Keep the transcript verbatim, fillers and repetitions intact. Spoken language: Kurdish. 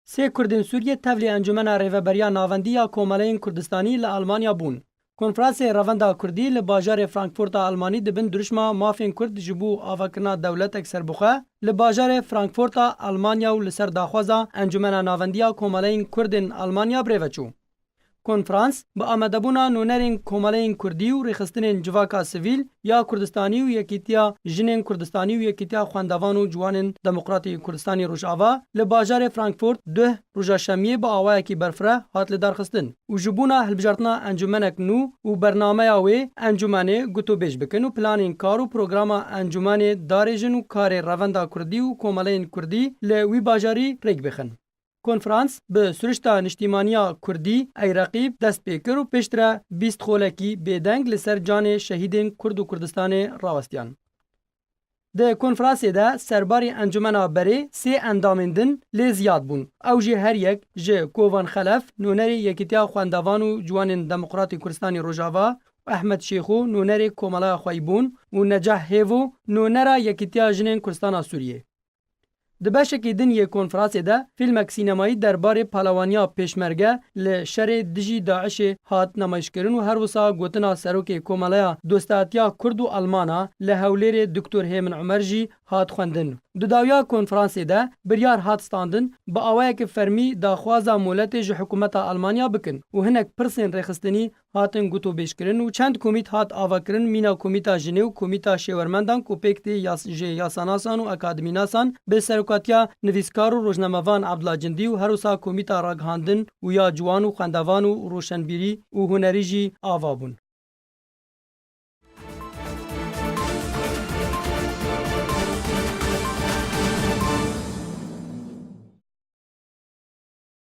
Sê Kurdên Sûriyê tevlî Encûmena Rêveberiya Navendî ya Komeleyên Kurdistanî li Almanya bûn. Konferansê Revenda Kurdî li bajarê Frankfurta Almanî di bin dirûşma mafên Kurd ji bo avakirina dewletek serbixwe li bajarê Frankfurta Almanya û li ser daxwaza Encûmena Navendî ya Komeleyên Kurdên Almanya bi rê ve çû. Konferans bi amadebûna nûnerên Komeleyên Kurdî û rêxistinên civaka sivîl ya Kurdistanî û Yekîtiya Jinên Kurdistanî û Yekîtiya Xwendevan û Ciwanên Demokratî Kurdistanê Rojava li bajarê Frankfurt duh roja şemiyê bi awayekî berfireh hat lidarxistin û ji bona hilbijartina encûmenek nû û bernameya wê encûmenê gotûbêj bikin û planên kar û programa encûmenê darêjin û karê Revenda Kurdî û Komeleyên Kurdî li wî bajarî rêk bixin. Konferans bi siruşta niştîmaniya Kurdî, Ey Reqîb, dest pê kir û pêştre bîst xolekî bêdeng li ser canê şehîdên Kurd û Kurdistanê rawestiyan. Di konferansê de serbarî encûmena berê sê endamên din lê ziyad bûn. Ew jî her yek ji Kovan Xelef, nûnerê Yekîtiya Xwendevan û Ciwanên Demokratî Kurdistanê Rojava, Ehmed Şêxo, nûnerê Komeleya Xweybûn û Necah Hêvo, nûnera Yekîtiya Jinên Kurdistana Sûriyê. Di beşekî din yê konferansê de fîlmek sînemayî derbarê palewaniya pêşmerge li şerê dijî DAIŞê hat nemayişkirin û her wisa gotina Serokê Komeleya Dostatiya Kurd û Almana li Hewlêrê Doktor Hêmin Umer jî hat xwendin. Di dawiya konferansê de biryar hat standin bi awayeke fermî daxwaza moletê ji hikûmeta Almanya bikin û hinek pirsên rêxistinî hatin gotûbêjkirin û çend komît hat avakirin, mîna Komîta Jinê û Komîta Şêwermendan ku pêk tê yas-, ji yasanasan û akademînasan bi serokatiya nivîskar û rojnamevan Abdullah Cindî û her wisa Komîta Ragihandin û ya Ciwan û Xwendevan û Roşenbîrî û Hunerî jî ava bûn.